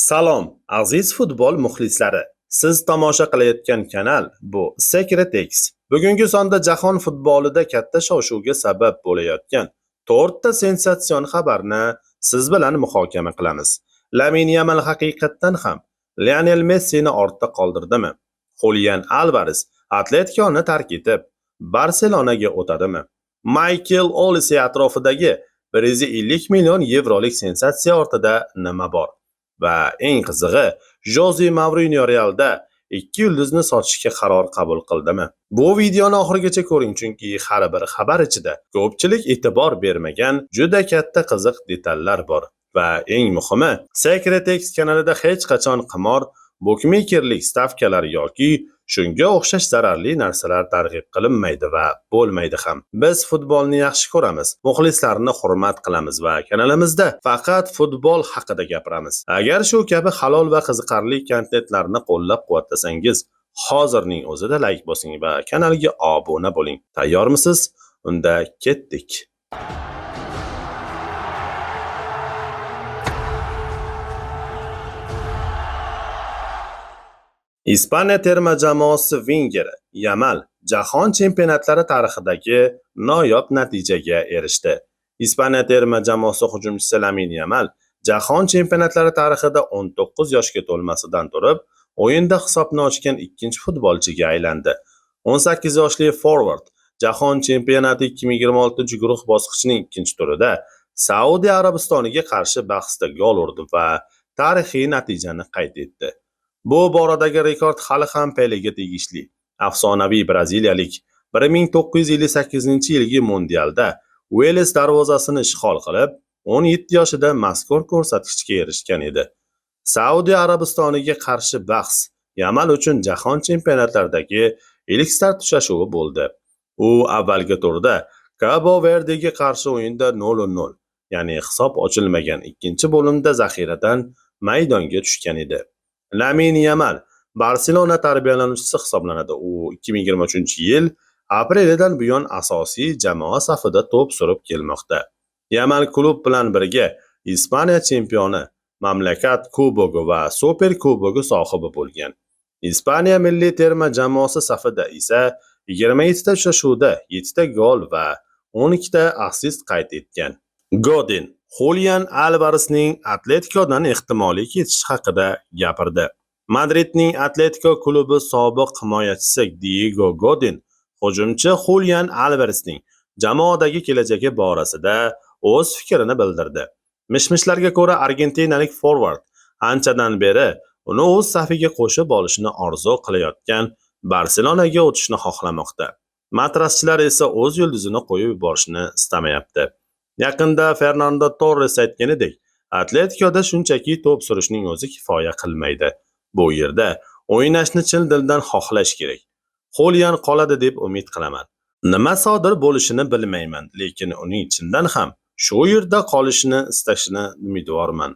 Salom, aziz futbol muxlislari. Siz tomosha qilayotgan kanal bu Secret X. Bugungi sonda jahon futbolida katta shov-shuvga sabab bo'layotgan 4 ta sensatsion xabarni siz bilan muhokama qilamiz. Lamin Yamal haqiqatdan ham Lionel Messini ortda qoldirdimi? Julian Alvarez Atletikoni tark etib, Barselonaga o'tadimi? Maykel Olise atrofidagi 150 million yevrolik sensatsiya ortida nima bor? Va eng qizig'i, Joze Mourinyo Realda ikki yulduzni sotishga qaror qabul qildimi? Bu videoni oxirigacha ko'ring, chunki har bir xabar ichida ko'pchilik e'tibor bermagan juda katta qiziq detallar bor. Va eng muhimi, Secret X kanalida hech qachon qimor, bukmekerlik stavkalar yoki shunga o'xshash zararli narsalar targ'ib qilinmaydi va bo'lmaydi ham. Biz futbolni yaxshi ko'ramiz, muxlislarni hurmat qilamiz va kanalimizda faqat futbol haqida gapiramiz. Agar shu kabi halol va qiziqarli kontentlarni qo'llab-quvvatlasangiz, hozirning o'zida layk bosing va kanalga obuna bo'ling. Tayyormisiz? Unda ketdik. Ispaniya terma jamoasi vingeri Yamal jahon chempionatlari tarixidagi noyob natijaga erishdi. Ispaniya terma jamoasi hujumchisi Lamin Yamal jahon chempionatlari tarixida 19 yoshga to'lmasidan turib, o'yinda hisobni ochgan ikkinchi futbolchiga aylandi. 18 yoshli forvard jahon chempionati 2026 guruh bosqichining ikkinchi turida Saudiya Arabistoniga qarshi bahsda gol urdi va tarixiy natijani qayd etdi. Bu boradagi rekord hali ham Pelega tegishli. Afsonaviy braziliyalik 1958-yilgi mundialda Uels darvozasini ishg'ol qilib, 17 yoshida mazkur ko'rsatkichga erishgan edi. Saudiya Arabistoniga qarshi bahs Yamal uchun jahon chempionatlaridagi ilk start uchrashuvi bo'ldi. U avvalgi turda Kabo Verdega qarshi o'yinda 0-0, ya'ni hisob ochilmagan ikkinchi bo'limda zaxiradan maydonga tushgan edi. Lamin Yamal Barselona tarbiyalanuvchisi hisoblanadi. U 2023-yil aprelidan buyon asosiy jamoa safida to'p surib kelmoqda. Yamal klub bilan birga Ispaniya chempioni, mamlakat kubogi va Super kubogi sohibi bo'lgan. Ispaniya milliy terma jamoasi safida esa 27 ta uchrashuvda 7 ta gol va 12 ta assist qayd etgan. Godin Julian Alvaresning Atletikodan ehtimoliy ketishi haqida gapirdi. Madridning Atletiko klubi sobiq himoyachisi Diego Godin hujumchi Julian Alvaresning jamoadagi kelajagi borasida o'z fikrini bildirdi. Mish-mishlarga ko'ra, argentinalik forvard anchadan beri uni o'z safiga qo'shib olishni orzu qilayotgan Barselonaga o'tishni xohlamoqda. Matraschilar esa o'z yulduzini qo'yib yuborishni istamayapti. Yaqinda Fernando Torres aytganidek, Atletikoda shunchaki to'p surishning o'zi kifoya qilmaydi. Bu yerda o'ynashni chin dildan xohlash kerak. Julian qoladi deb umid qilaman. Nima sodir bo'lishini bilmayman, lekin uning chindan ham shu yerda qolishini istashini umidvorman.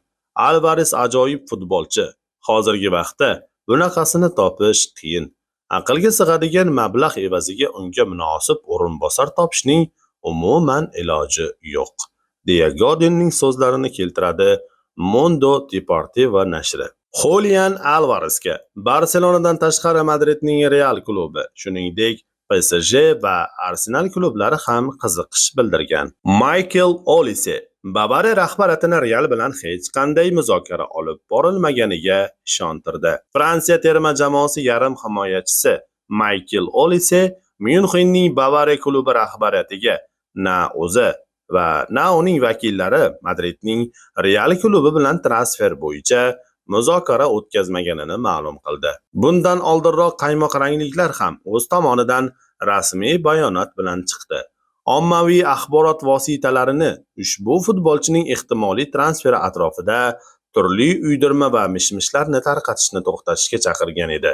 Alvares ajoyib futbolchi. Hozirgi vaqtda bunaqasini topish qiyin. Aqlga sig'adigan mablag' evaziga unga munosib o'rinbosar topishning umuman iloji yo'q, deya Godinning so'zlarini keltiradi Mundo Deportivo nashri. Julian Alvaresga Barselonadan tashqari Madridning Real klubi, shuningdek PSG va Arsenal klublari ham qiziqish bildirgan. Maykel Olise Bavariya rahbariyatini Real bilan hech qanday muzokara olib borilmaganiga ishontirdi. Fransiya terma jamoasi yarim himoyachisi Maykel Olise Myunxenning Bavariya klubi rahbariyatiga na o'zi va na uning vakillari Madridning Real klubi bilan transfer bo'yicha muzokara o'tkazmaganini ma'lum qildi. Bundan oldinroq qaymoq rangliklar ham o'z tomonidan rasmiy bayonot bilan chiqdi. Ommaviy axborot vositalarini ushbu futbolchining ehtimoliy transferi atrofida turli uydirma va mish-mishlarni tarqatishni to'xtatishga chaqirgan edi.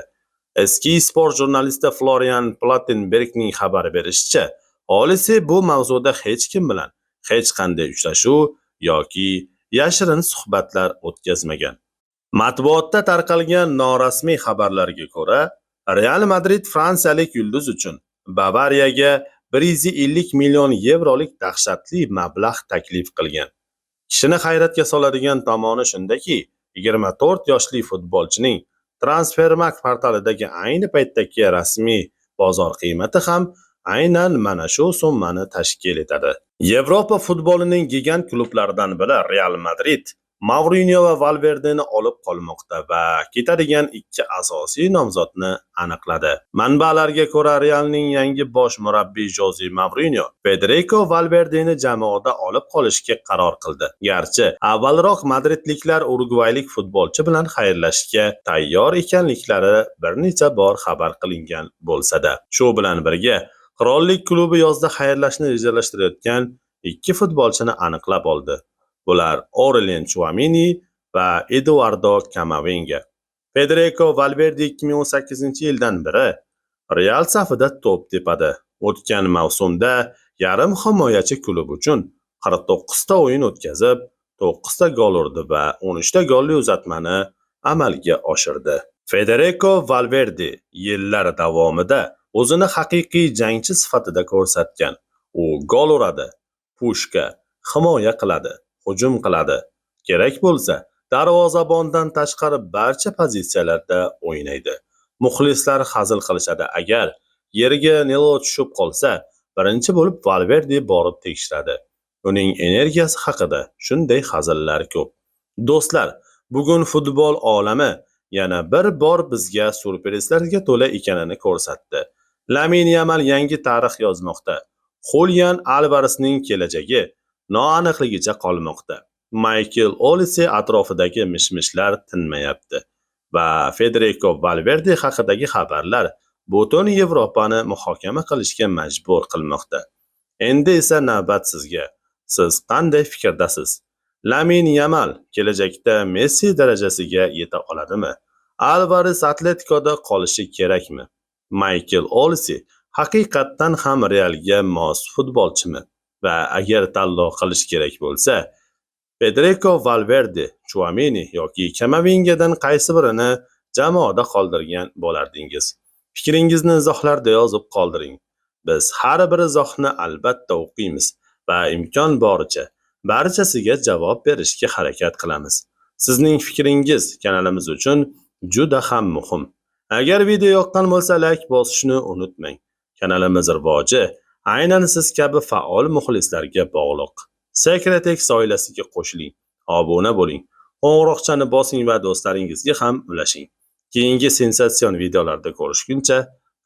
Sky Sport jurnalisti Florian Plattenbergning xabar berishicha, Olise bu mavzuda hech kim bilan hech qanday uchrashuv yoki yashirin suhbatlar o'tkazmagan. Matbuotda tarqalgan norasmiy xabarlarga ko'ra, Real Madrid fransiyalik yulduz uchun Bavariyaga 150 million yevrolik dahshatli mablag' taklif qilgan. Kishini hayratga soladigan tomoni shundaki, 24 yoshli futbolchining Transfermarkt portalidagi ayni paytdagi rasmiy bozor qiymati ham aynan mana shu summani tashkil etadi. Yevropa futbolining gigant klublaridan biri Real Madrid Mourinyo va Valverdeni olib qolmoqda va ketadigan ikki asosiy nomzodni aniqladi. Manbalarga ko'ra, Realning yangi bosh murabbiy Joze Mourinyo Federiko Valverdeni jamoada olib qolishga qaror qildi. Garchi avvalroq madridliklar urugvaylik futbolchi bilan xayrlashishga tayyor ekanliklari bir necha bor xabar qilingan bo'lsa-da. Shu bilan birga, qirollik klubi yozda xayrlashni rejalashtirayotgan ikki futbolchini aniqlab oldi. Bular Aurelien Tchouameni va Eduardo Kamavinga. Federiko Valverde 2018-yildan beri Real safida to'p tepadi. O'tgan mavsumda yarim himoyachi klub uchun 49 ta o'yin o'tkazib, 9 ta gol urdi va 13 ta golli uzatmani amalga oshirdi. Federiko Valverde yillar davomida o'zini haqiqiy jangchi sifatida ko'rsatgan. U gol uradi, pushka, himoya qiladi, hujum qiladi. Kerak bo'lsa, darvozabondan tashqari barcha pozitsiyalarda o'ynaydi. Muxlislar hazil qilishadi, agar yerga Nelo tushib qolsa, birinchi bo'lib Valverde borib tekshiradi. Uning energiyasi haqida shunday hazillar ko'p. Do'stlar, bugun futbol olami yana bir bor bizga syurprizlarga to'la ekanini ko'rsatdi. Lamin Yamal yangi tarix yozmoqda. Julian Alvaresning kelajagi noaniqligicha qolmoqda. Maykl Olise atrofidagi mish-mishlar tinmayapti va Federiko Valverde haqidagi xabarlar butun Yevropani muhokama qilishga majbur qilmoqda. Endi esa navbat sizga. Siz qanday fikirdasiz? Lamin Yamal kelajakda Messi darajasiga yeta oladimi? Alvares Atletikoda qolishi kerakmi? Maykl Olise haqiqatdan ham Realga mos futbolchimi? Va agar tanlov qilish kerak bo'lsa, Federiko Valverde, Tchouameni yoki Kamavingadan qaysi birini jamoada qoldirgan bo'lardingiz? Fikringizni izohlarda yozib qoldiring. Biz har bir izohni albatta o'qiymiz va imkon boricha barchasiga javob berishga harakat qilamiz. Sizning fikringiz kanalimiz uchun juda ham muhim. Agar video yoqqan bo'lsa, layk bosishni unutmang. Kanalimiz rivoji aynan siz kabi faol muxlislarga bog'liq. Secretex oilasiga qo'shiling, obuna bo'ling, qo'ng'iroqchani bosing va do'stlaringizga ham ulashing. Keyingi sensatsion videolarda ko'rishguncha,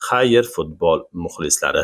xayr futbol muxlislari.